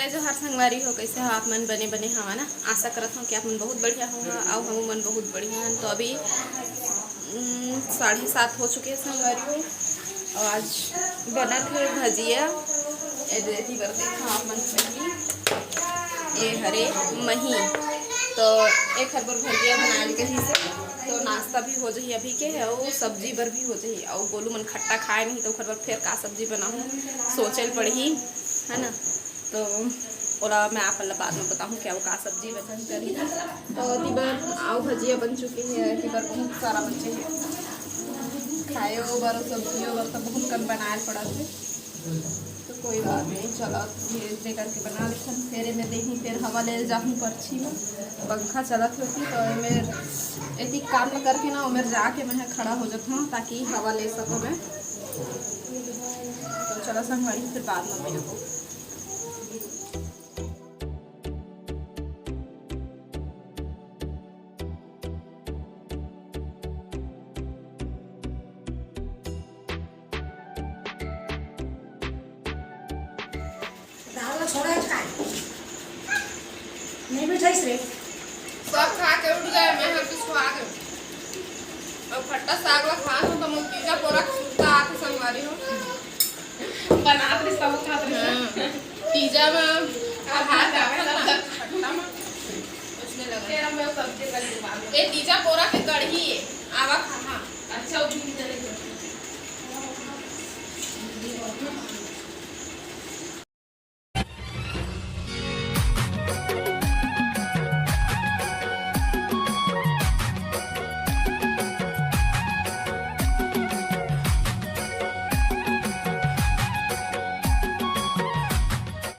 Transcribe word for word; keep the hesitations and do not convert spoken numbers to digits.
जोहार संगवारी हो, कैसे हो आप मन? बने बने हवा ना? आशा करत हूँ कि आप मन बहुत बढ़िया होंगे, अउ हम मन बहुत बढ़िया हन। तो अभी, उम, साढ़े सात हो चुके हैं संगवारी हो, अउ आज बनत हे भजिया। ए दे, एती बर देखा आप मन पहली, ए हरे मही, तो एक हर बर भजिया बनाए ल कही से, तो नाश्ता भी हो जाही अभी के, अउ सब्जी बर भी हो जाही, अउ गोलू मन खट्टा खाए नहीं, तो ओकर बर फिर का सब्जी बनाहूँ, सोचे ल पड़ही, है ना? तो ओला मैं आप ला बाद में बताहूँ, क्या वो का सब्जी वजन करी। तो एती बर अउ भजिया बन चुके हैं, एती बर बहुत सारा बचे हैं, खाए बर, सब्जियों बर तो बहुत कन बनाए पड़त है। तो कोई बात नहीं, चलो धीरे धीरे करके बना लेथन। फिर एमे देही, फिर हवा ले जाहूँ परछी में, पंखा चलत होती तो एमे एती काम करके ना, ओमेर जाके मैं खड़ा हो जाता हूँ, ताकि हवा ले सकूँ मैं। तो चलो संगवारी, फिर बाद में मिलबो। दाल ला छोड़ा है, खाए नहीं बैठाइस रे। सब खा के उठ गए, मैं हर कुछ खा गए। अब खट्टा साग ला खा हूँ तो मोर तीजा पोरा के सुरता आके संगवारी हो। बनात रही, सब खात रही। हाँ। तीजा में आहा, आहा, जावे ना, सब खट्टा में। उसने लगा। तेरा मैं सब्जी का जुगाड़। ए तीजा पोरा के कढ़ी है, आवा खा, हाँ। अच्छा, वो भी चले।